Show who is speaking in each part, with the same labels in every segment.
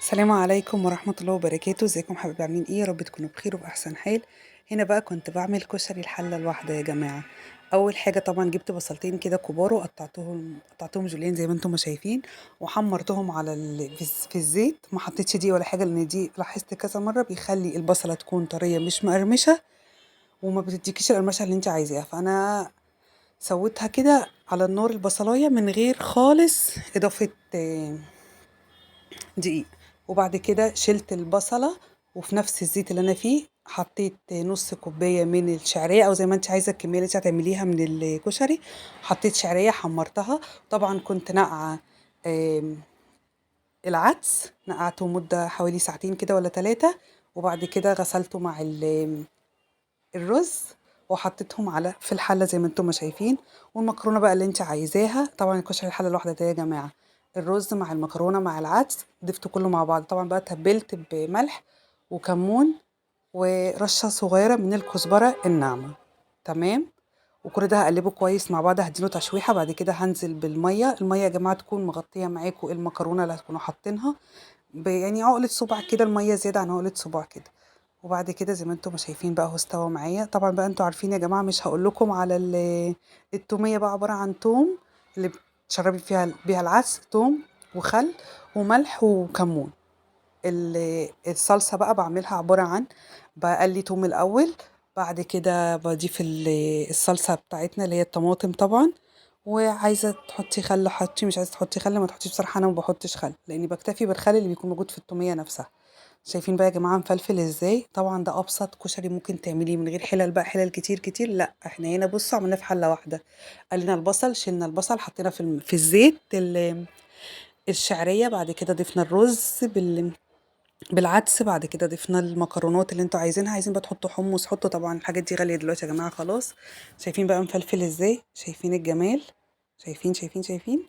Speaker 1: السلام عليكم ورحمة الله وبركاته. ازيكم حبايبي، عاملين ايه؟ يا رب تكونوا بخير وفي احسن حال. هنا بقى كنت بعمل كشري الحلة الواحدة يا جماعة. اول حاجة طبعا جبت بصلتين كده كبار وقطعتهم قطعتهم جوليان زي ما انتم ما شايفين، وحمرتهم على في الزيت. ما حطيتش دي ولا حاجة، لان دي لاحظت كذا مرة بيخلي البصلة تكون طرية مش مقرمشة، وما بتديكيش القرمشة اللي انت عايزاها. فانا سويتها كده على النار البصلاية من غير خالص اضافة دقيق. وبعد كده شلت البصلة، وفي نفس الزيت اللي انا فيه حطيت نص كوباية من الشعرية، او زي ما انت عايزة الكمية اللي انت هتعمليها من الكشري. حطيت شعرية حمرتها، طبعا كنت نقعة العدس، نقعته مدة حوالي ساعتين كده ولا 3، وبعد كده غسلته مع الرز وحطيتهم في الحلة زي ما انتم ما شايفين. والمكرونة بقى اللي انت عايزاها، طبعا الكشري الحلة الواحدة ده يا جماعة، الرز مع المكرونة مع العدس ضفته كله مع بعض. طبعا بقى تبلت بملح وكمون ورشة صغيرة من الكزبرة الناعمة، تمام. وكل ده هقلبه كويس مع بعض، هديله تشويحة. بعد كده هنزل بالمية. المية يا جماعة تكون مغطية معاكم المكرونة اللي هتكونوا حاطينها، عقلة صباع كده، المية زيادة عن عقلة صباع كده. وبعد كده زي ما انتم ما شايفين بقى اهو استوى معايا. طبعا بقى انتوا عارفين يا جماعة، مش هقول لكم على التومية بقى عبارة عن توم اللي بتشربي بيها العدس، توم وخل وملح وكمون. الصلصة بقى بعملها عبارة عن بقلي توم الأول، بعد كده بضيف الصلصة بتاعتنا اللي هي الطماطم طبعا. وعايزة تحطي خل حطي، مش عايزة تحطي خل ما تحطيش. بصراحة أنا ما بحطش خل، لأني بكتفي بالخل اللي بيكون موجود في التومية نفسها. شايفين بقى يا جماعة مفلفل ازاي؟ طبعا ده أبسط كشري ممكن تعمليه من غير حلل بقى، حلل كتير كتير لا، احنا هنا بصوا عملناه في حلة واحدة. قلينا البصل، شلنا البصل، حطينا في الزيت الشعرية، بعد كده ضفنا الرز بالعدس، بعد كده ضفنا المكرونات اللي انتوا عايزينها. عايزين بقى تحطوا حمص حطوا، طبعا الحاجات دي غالية دلوقتي يا جماعة خلاص. شايفين بقى مفلفل ازاي؟ شايفين الجمال؟ شايفين شايفين شايفين؟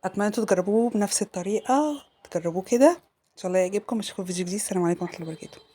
Speaker 1: اتمنى انتوا تجربوه بنفس الطريقة، تجربوه كده ان شاء الله يعجبكم. اشوفكم في فيديو جديد. السلام عليكم ورحمة الله وبركاته.